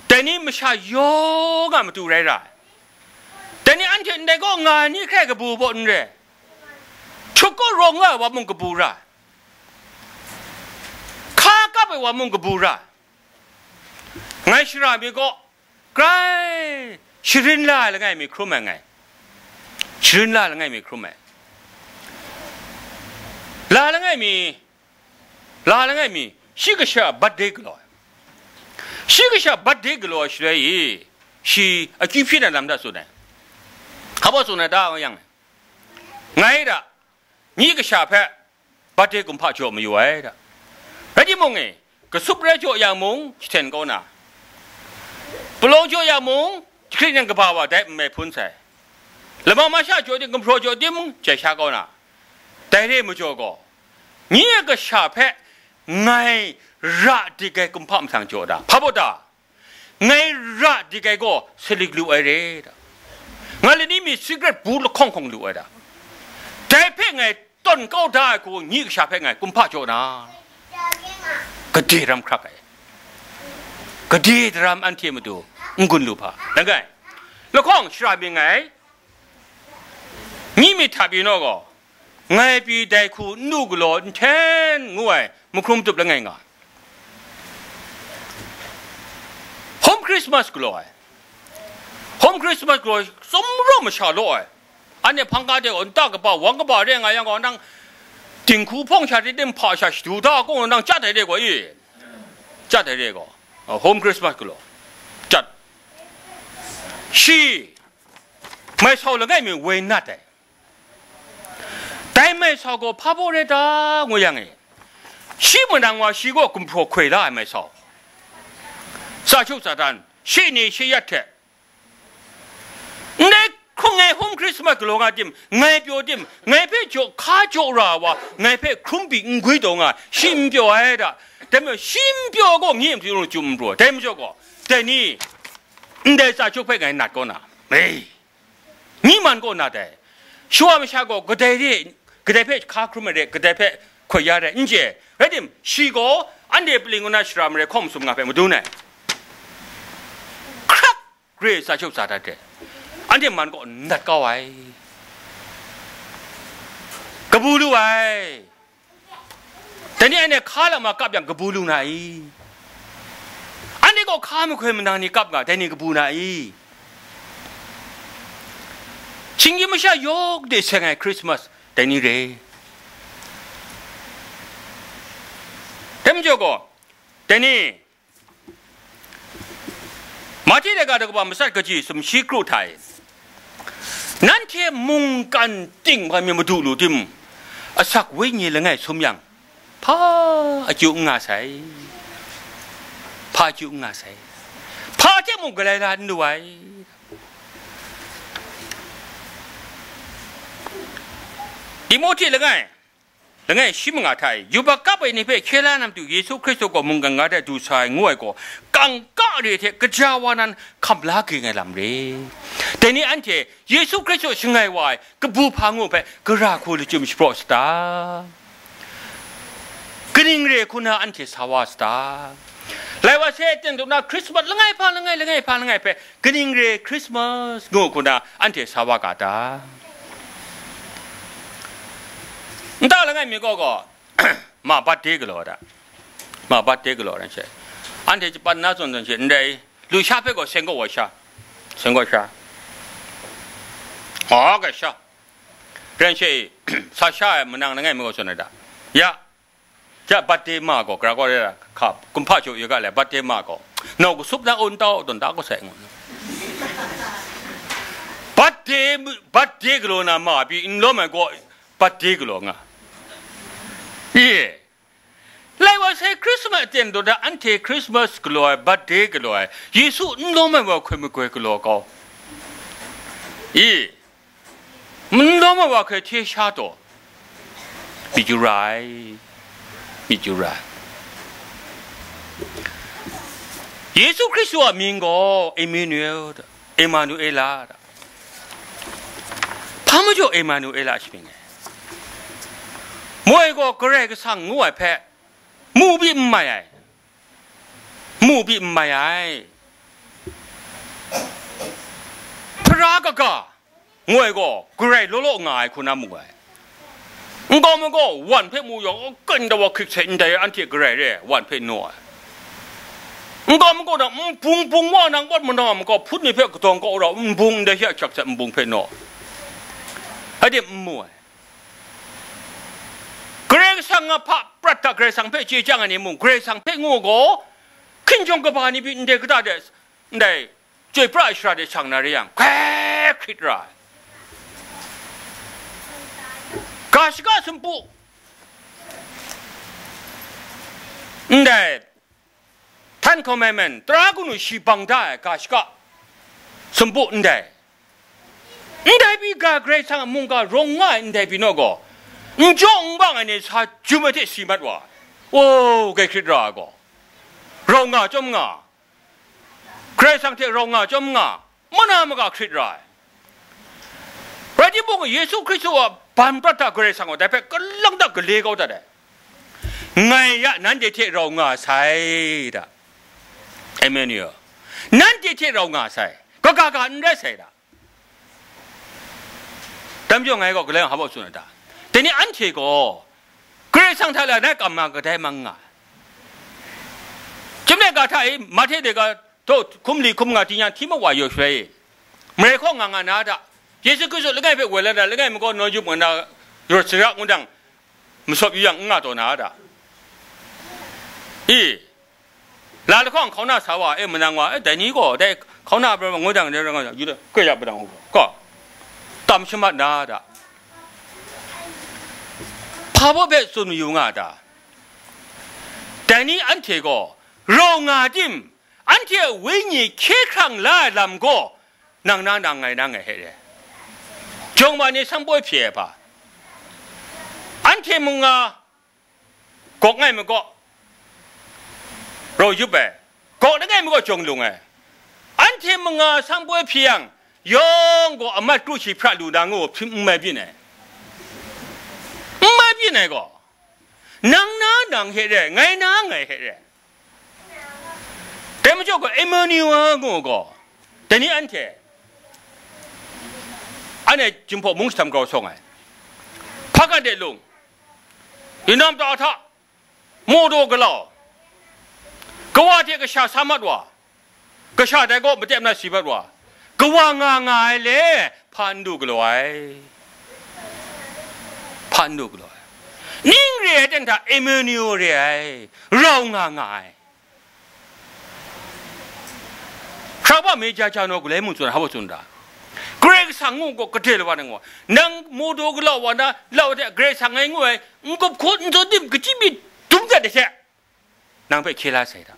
dai ni masha yawng a matu rai ra ai. Dai ni anhte ndai kaw nga ai ni hkrai kabu baw n re, htuk kaw rawng nga ai wa mung kabu ra, hka kap ai wa mung kabu ra, ngai shara mi kaw grai sharin la ai langai mi hkrum ai ngai. Sharin la ai langai mi hkrum ai. La langai mi, la langai mi, shi kasha birthday galaw ai. Shi kasha birthday galaw ai shaloi i, shi akyu hpyi na lam da tsun ai. Hpa baw tsun ai ta yang, ngai da, nyi kasha hpe birthday kumhpa jaw mayu ai da. Rai timung e, kasup rai jaw yang mung, jahten kau na, palawng jaw yang mung, jahkrit nang kaba wa dai nme hpun sai. Lama masha jaw tim, gumhpraw jaw tim, jai sha kau na. Dai re majaw gaw, nyi a kasha hpe ngai ra dik ai kumhpa mahtang jaw da. Hpa baw ta? Ngai ra dik ai gaw salik lu ai re da. Ngai lani mi secret bu lahkawng hkawng lu ai da. Dai hpe ngai tawn kau da ai hku nyi kasha hpe ngai kumhpa jaw na, gade ram hkrak ai. Gade daram anhte matu n gun lu hpa. Langai, lahkawng shara mi ngai, nyi myit hta pyi naw gaw, ngai pyi dai hku n lu galaw n hten ngu ai mahkrum tup langai nga. Home Christmas galaw ai. Home Christmas galaw ai, sumraw masha law ai. Anhte hpang ga de gaw, nta kaba, wang kaba re nga yang gaw, nang dinghku hpawng sha hte tim hpa sha shadu da kung nang chyat ai re gaw i. Chyat ai re gaw. Home Christmas galaw. Chyat. Shi, mai sau langai mi woi nat ai. Dai mai sau gaw hpa baw rai ta, ngu yang e, shi manang wa shi gaw gumhpraw hkoi la ai mai sau. Sa shuk sa dan, shi ni shi yat hte, ndai hkung e hum Krismas galaw nga tim, ngai pyaw tim, ngai hpe jaw hka jaw ra wa, ngai hpe hkrum pyi n gwi taw nga, shi n pyaw ai da. Dai majaw, shi n pyaw gaw, nye a matu lung chyum n pru ai. Dai majaw gaw, dai ni, ndai sa shuk hpe ngai nat kaw na, ei, Myi man kaw nat ai. Shawa masha gaw kadai re, kadai hpe hka hkrum ai re, kadai hpe hkoi ya re, n chye. Rai tim, shi gaw anhte paleng kaw na shara mare hkawm sum nga hpe madun ai. Hkrak re sa shuk sa dat re. Anhte man kaw nat kau ai. Kabu lu ai. Dai ni anhte hka lam ma kap yang kabu lu na i? Anhte gaw hka mahkoi manang ni kap nga, dai ni kabu na i? Shinggyim masha yawng de seng ai Krismas, dai ni re. Dai majaw gaw, dai ni, Mahte daga daga ba matsat kaji sumshi kru hta e, nanhte mungkan ting hpa mi madu lu tim, asak wenyi langai sum yang, hpa akyu n nga sai, hpa akyu n nga sai, hpa hte mung galai la n lu ai. Timohti langai, langai shi manga hta e, yubak kap ai ni hpe hkye la na matu Yesu Hkristu gaw mungkan ga hte du sa ai ngu ai gaw, kangka re hte kaja wa nan hkam la ging ai lam re. Dai ni anhte Yesu Hkristu shangai wa ai kabu hpa ngu hpe gara hku lachyum shapraw sa ta? Kaning re hku na anhte sa wa sa ta? Lai wa se, teng dum na Krismas langai hpa langai, langai hpa langai hpe, kaning re Krismas ngu hku na anhte sa wa ga ta? Nta langai mi gaw gaw, ma birthday galaw da. Ma birthday galaw ran she. Anhte japan na zawn zawn she, ndai, lusha hpe gaw seng gaw wa sha. Seng gaw sha. Aw, ga sha. Ran she, sa sha ai manang langai mi gaw zawn ai da. Ya, Ja, birthday ma gaw, gara gaw re ra, hka, kumhpa jaw yu ga le, birthday ma gaw, nau kasup na un tau, tawn da gaw sai ngu. Birthday, birthday galaw na ma pyi n lawm ai gaw, birthday galaw nga. Ye. Lai wa sai Christmas aten daw da, anhte Christmas galaw ai, birthday galaw ai, Yesu n lawm ai wa hkoi magoi galaw kau. I, n lawm ai wa hkoi hte sha taw, myit yu ra ai, myit yu ra ai. Yesu Hkristu a mying gaw Emmanuel, Emmanuela, hpa majaw Emmanuela shi mying ai? Moi gaw Karai Kasang ngu ai hpe, mu bi n mai ai, mu bi n mai ai. Hpara kaga, ngoi gaw Karai law law nga ai hku na mu ai. Nkau magaw wan hpe mu yang, kan da wa hkrit sai ndai anhte Karai re, wan hpe naw ai. Nkau magaw na nbung bung wa nang wat manang a makau hput ni hpe kadawng kau rau nbung ndai hte ahkyak sai nbung hpe naw ai. Hade n mu ai. Karai Kasang a hpa prat hta Karai Kasang hpe chye chyang ai ni mung, Karai Kasang hpe ngu gaw, hkinjawng kaba ni pyi ndai kata de, ndai chyoi pra ai shara de shang na re yang, hkrai hkrit ra ai. Ga shaka sumpu, ndai Ten Commandment, tara kanu shi bang da ai ga shaka sumpu ndai. Ndai pyi ga Karai Kasang a mungga rawng nga ai ndai pyi naw gaw, n jaw n bang ai ni sa jum ai hte si mat wa. O, kai hkrit ra ai gaw, rau nga chyawm nga, Karai Kasang hte rau nga chyawm nga, mana maga hkrit ra ai. Rai timung, Yesu Hkristu a ban prat hta Karai Kasang gaw dai hpe kalang ta gale kau dat ai. Ngai ya nanhte hte rau nga sai da. Emmanuel. Nanhte hte rau nga sai. Kaga ga n rai sai da. Dai majaw ngai gaw galai hpa baw tsun ai ta? Dai ni anhte gaw Karai Kasang hta la nai kam ma kadai mang nga ai. Chyum de ga hta e, Mahte de ga, taw hkum li hkum nga, tingnyang hti mak wa yaw shaloi e, marai hkaw nga nga na a ta? Yesu Hkristu langai hpe woi la na, langai magaw naw yup nga na, rawt sara ngu dang, masawp yu yang n nga taw na a ta? I, la lahkawng hkauna sa wa, e, manang wa, e, dai ni gaw dai hkauna pra ngu dang, dai yu da, koi ya padang u gaw, tam shamat na a ta? Hpa baw hpe tsun mayu nga a ta? Dai ni anhte gaw rau nga tim, anhte a wenyi hkye hkrang la ai lam gaw, nang na nang ngai na ngai hte re. Jawng ma ni sanpoi hpye ai hpa, anhte mung nga gawk ngai magaw rau yup ai, gawk langai magaw jawng lung ai. Anhte mung nga sanpoi hpye yang, yawng gaw amat kru shi hpra lu na ngu hpyi n mai byin ai. N mai byin ai gaw, nang na nang hte re, ngai na ngai hte re. Dai majaw gaw, Emmanuel ngu gaw, dai ni anhte, anhte Jinghpaw mung jahtam grau sawng ai, hpa kan de lung, inam ta hta, mawdaw galau, kawa hte kasha sa mat wa, kasha dai gaw matep na si mat wa, kawa nga nga ai le, hpa n du galaw ai, hpa n du galaw ai. Ning re ai ten hta Emmanuel re ai, rau nga nga ai. Hkra wa me ja ja naw galai mung tsun, hpa baw tsun da? Karai Kasang ngu gaw, gade lawa nang gaw, nang mawdaw galau wa na, lau de Karai Kasang ngai ngu ai, n-gup hku n zawn dim, kaji mi dum dat de hte, nang hpe hkye la sai da.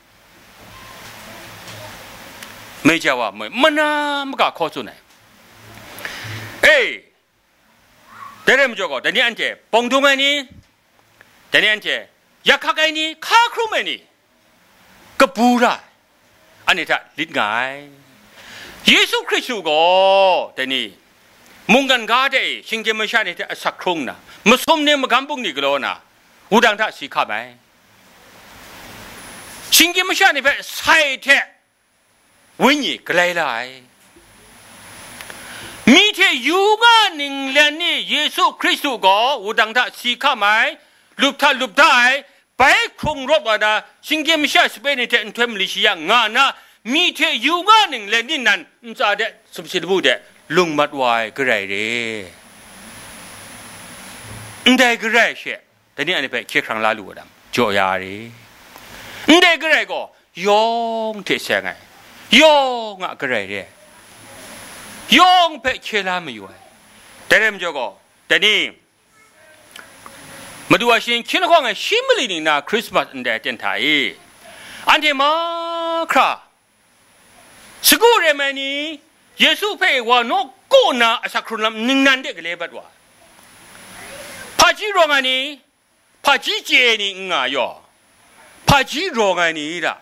Mai ja wa moi, mana maga hkaw tsun ai. E, dai rai majaw gaw, dai ni anhte, bawng dung ai ni, dai ni anhte, yak hkak ai ni, hka hkrum ai ni, kabu ra ai, anhte hta lit nga ai. Yesu Hkristu gaw, dai ni, mungkan ga de e, shinggyim masha ni hte asak hkrung nna, masum ni, magam bung ni galaw na, wudang hta si hkam ai. Shinggyim masha ni hpe sai hte, Wenyi galai la ai. Myi hte yu nga ninglen ni Yesu Hkristu gaw wudang hta si hkam ai, lup hta lup da ai, bai hkrung rawt wa na, shinggyim masha sape ni hte nhtoi mali shi yang nga na, myi hte yu nga ninglen ni nan ntsa de, sumsing lamu de, lung mat wa ai Karai re. Ndai Karai she, dai ni anhte hpe hkye hkrang la lu wa dang, jaw ya re. Ndai Karai gaw yawng hte seng ai, yawng a Karai re ai, yawng hpe hkye la mayu ai. Dai rai majaw gaw, dai ni, Madu a shaning hkyin lahkawng ai shi mali ning na Krismas ndai aten hta e, anhte mahkra, sagu rem ai ni, Yesu hpe wa naw kaw nna asak hkrung lam ningnan de gale bat wa, hpaji rawng ai ni, hpaji chye ai ni n nga yaw, hpaji rawng ai ni da,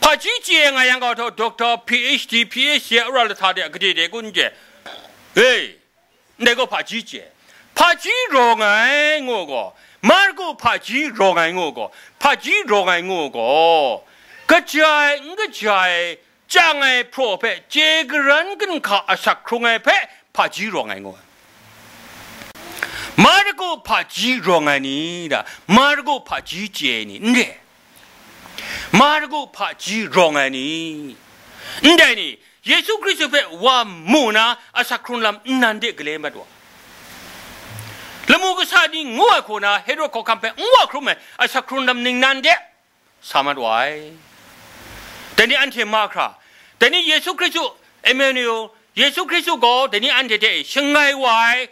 hpaji chye ai nga yang gaw, doctor, P H D, P H D a ra lahta de gade de kun je, e, ndai gaw hpaji chye, hpaji rawng ai ngu gaw, Marku hpaji rawng ai ngu gaw, hpaji rawng ai ngu gaw, kaja ai, n kaja ai, chyang ai hpraw hpe chye karan ginhka asak hkrung ai hpe hpaji rawng ai ngu ai. Marku hpaji rawng ai ni da, Marku hpaji chye ai ni n re. Marku hpaji rawng ai ni, ndai ni, Yesu Hkristu hpe wa mu na asak hkrung lam nnan de gale mat wa, lamu kasa ni ngu ai hku na Herod hkawhkam hpe n wa hkrum ai asak hkrung lam ningnan de sa mat wa ai. Dai ni anhte mahkra, dai ni Yesu Hkristu, Emmanuel, Yesu Hkristu gaw dai ni anhte hte shangai wa ai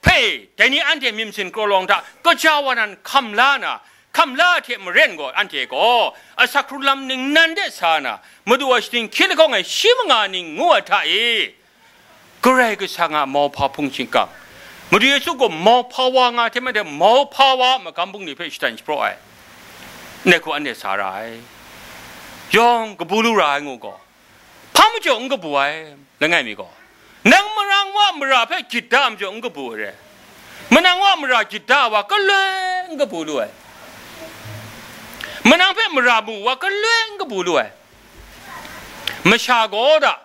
hpe, dai ni anhte myit masin kraw lawng hta kaja wa nan hkam la na, hkam la hte maren gaw, anhte gaw asak hkrung lam ningnan de sa na, Madu a shaning hkyin lahkawng ai shi manga ning ngu ai hta e, Karai Kasang a mauhpa hpung shingkang, Madu Yesu gaw mauhpa wa nga hte maren, mauhpa wa a magam bungli hpe shatan shapraw ai, ndai hku anhte sa ra ai. Yawng kabu lu ra ai ngu gaw, hpa majaw n kabu ai, langai mi gaw, nang manang wa mara hpe gyit da ai majaw n kabu ai re, manang wa mara gyit da ai wa galoi n kabu lu ai, manang hpe mara mu wa galoi n kabu lu ai. Masha gaw da,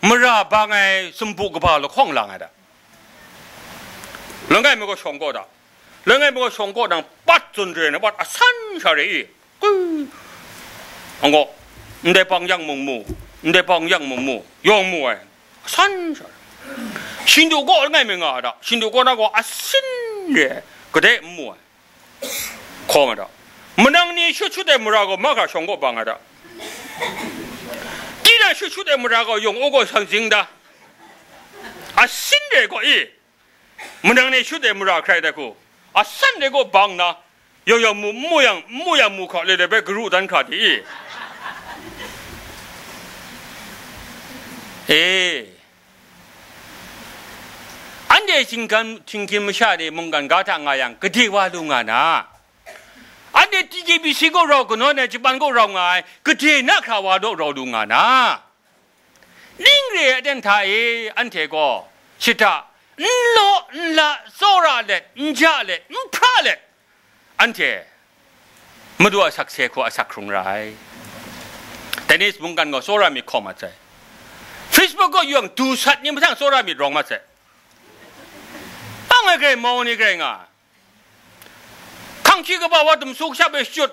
mara bang ai sumpu kaba lahkawng lang ai da, langai mi gaw shawng kaw da, langai mi gaw shawng kaw nang pat tsun re na, pat asan sha re i, kui, ang gaw, ndai bang yang mung mu, ndai bang yang mung mu, yawng mu ai, asan sha re. Shindu kaw langai mi nga ai da, shindu kaw na gaw asin re, kadai n mu ai. Hkawm ai da, manang ni shut shut ai mara gaw mahkra shawng kaw bang ai da, tinang shut shut ai mara gaw yawng o gaw sang zing da, asin re gaw i, manang ni shut ai mara hkrai da hku, asan re gaw bang na, yawng yawng mu, n mu yang, n mu yang mu hkra le le bai garu dan hkra di i, e. Anhte shinggan, shinggyim masha ni mungkan ga hta nga yang, gade wa lu nga na? Anhte T K B C kaw rau kanawn ai, Japan kaw rau nga ai, gade na hkra wa daw rau lu nga na? Ning re ai aten hta e, anhte gaw shata n law n la, tsawra let, n ja let, n hpra let, anhte Madu a sakse hku asak hkrung ra ai. Tennis mungkan gaw tsawra mi hkawm mat sai. Facebook kaw yawng du sat ni mahtang tsawra mi rawng mat sai. Ang ai grai mau ni grai nga. Hkanghki kaba wa damsu kasha hpe shachyut.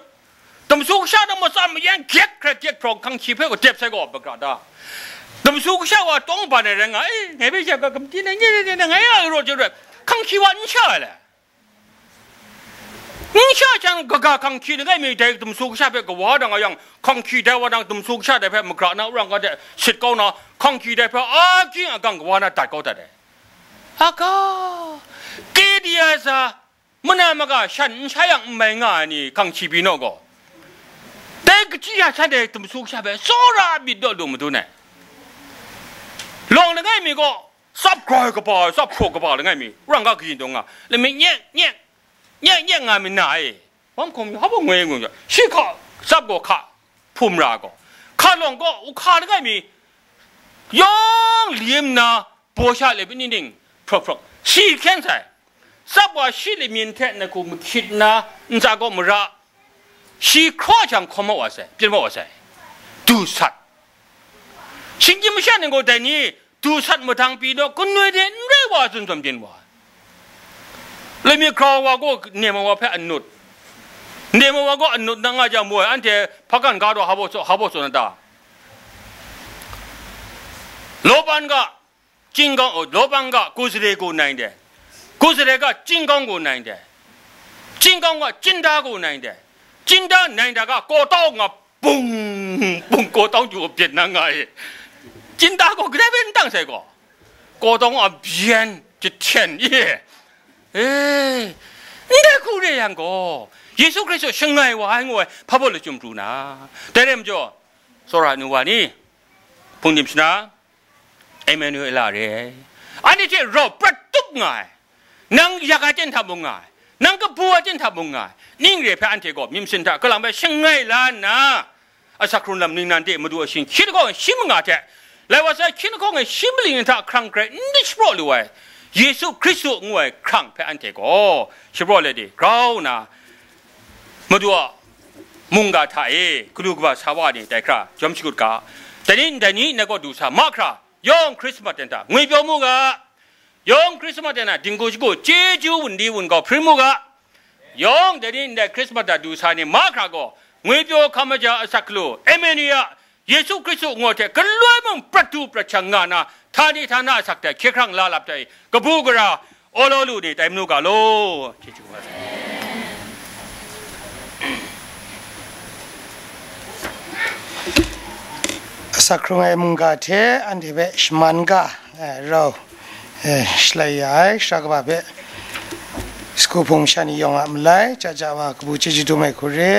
Damsu kasha dang matsan mayan gyek hkret gyek hprawng hkanghki hpe gaw dep sai gaw, bagra da. Damsu kasha wa tawng ban ai rai nga, e, ngai hpe sha ga gamti na nye nye na ngai a rawt jawt rai, hkanghki wa n sha ai le. N sha jang kaga hkanghki langai mi dai damsu kasha hpe kawa dang a yang, hkanghki dai wa dang damsu kasha dai hpe magra na wurang ga de sit kau na, hkanghki dai hpe a ging a gang kawa na dat kau dat ai. Aga, ke di ai sa, mana maga shan n sha yang n mai nga ai ni hkanghki pyi naw gaw, dai kaji ya shan dai damsu kasha hpe tsawra myit daw lu madun ai. Lawng langai mi gaw, tsap grai kaba, tsap hpraw kaba langai mi, wurang ga kayin taw nga, lami nyek, nyek, nyek, nyek nga mi na e. Wan hkawm mi hpa ngoi ngu, shi hka, tsap gaw hka, hpum ra gaw, hka lawng gaw, u hka langai mi, yawng lim na, baw sha le bini ning, hprawk hprawk, shi hkyen sai. Tsap wa shi lamyin hte na hku mahkyit nna, ntsa gaw mara, shi hkraw jang hkawm mat wa sai, pyin mat wa sai. Du sat. Shinggyim masha ning gaw dai ni, du sat madang pyi naw, kanoi de n rai wa tsun tsun byin wa. Lamik grau wa gaw nem ai wa hpe anut. Nem ai wa gaw anut na nga jang mu ai, anhte hpakan ga daw hpa baw tso, hpa baw tso na ta? Laban ga, Chyinggang, oh, Laban ga, Kuzare gaw nai ndai. Kuzare ga, Chyinggang gaw nai ndai. Chyinggang ga, Chyinda gaw nai ndai. Chyinda nai ndai ga, Kawtau nga bung, bung Kawtau ju byen na nga e. Chyinda gaw kadai hpe n tang sai gaw, Kawtau nga byen jahten e. E, ndai hku re yang gaw, Yesu Hkristu shangai wa ai ngu ai hpa baw lachyum pru na. Dai rai majaw, tsawra nu wa ni, hpungdim shana, Emanuela re ai. Anhte hte rau prat tup nga ai. Nang yak ai ten hta mung nga ai. Nang kabu ai ten hta mung nga ai. Ning re hpe anhte gaw myit masin hta kalang bai shangai la nna, asak hkrung lam ningnan de Madu a shing hkyit lahkawng e shi manga hte, lai wa sai hkyit lahkawng e shi maling hta hkrang hkrai n shapraw lu ai, Yesu Hkristu ngu ai hkrang hpe anhte gaw shapraw let e grau nna, Madu a mungga hta e galu kaba sa wa ni dai hkra jawm shagut ga, dai ni ndai ni ngai gaw du sa mahkra, yawng Hkrismat ten hta ngwipyaw mu ga, yawng Hkrismat ten hta dinghku shagu chyeju wunli wungau hpring mu ga, yawng dai ni ndai Hkrismat hta du sa ni mahkra gaw, ngwipyaw hkam maja asak galu, Emanuela, Yesu Hkristu ngu ai hte galoi mung prat du prat shang nga na, htani htana asak hte hkye hkrang la lap dai, kabu gara, awlaw lu ni tai manu ga law. Chyeju kaba sai. Asak hkrung ai mungga hte anhte hpe shaman ga, eh, rau, eh, shalai ya ai, sara kaba hpe, sagu hpung masha ni yawng a malai, ja ja wa kabu chyeju dum ai hku re.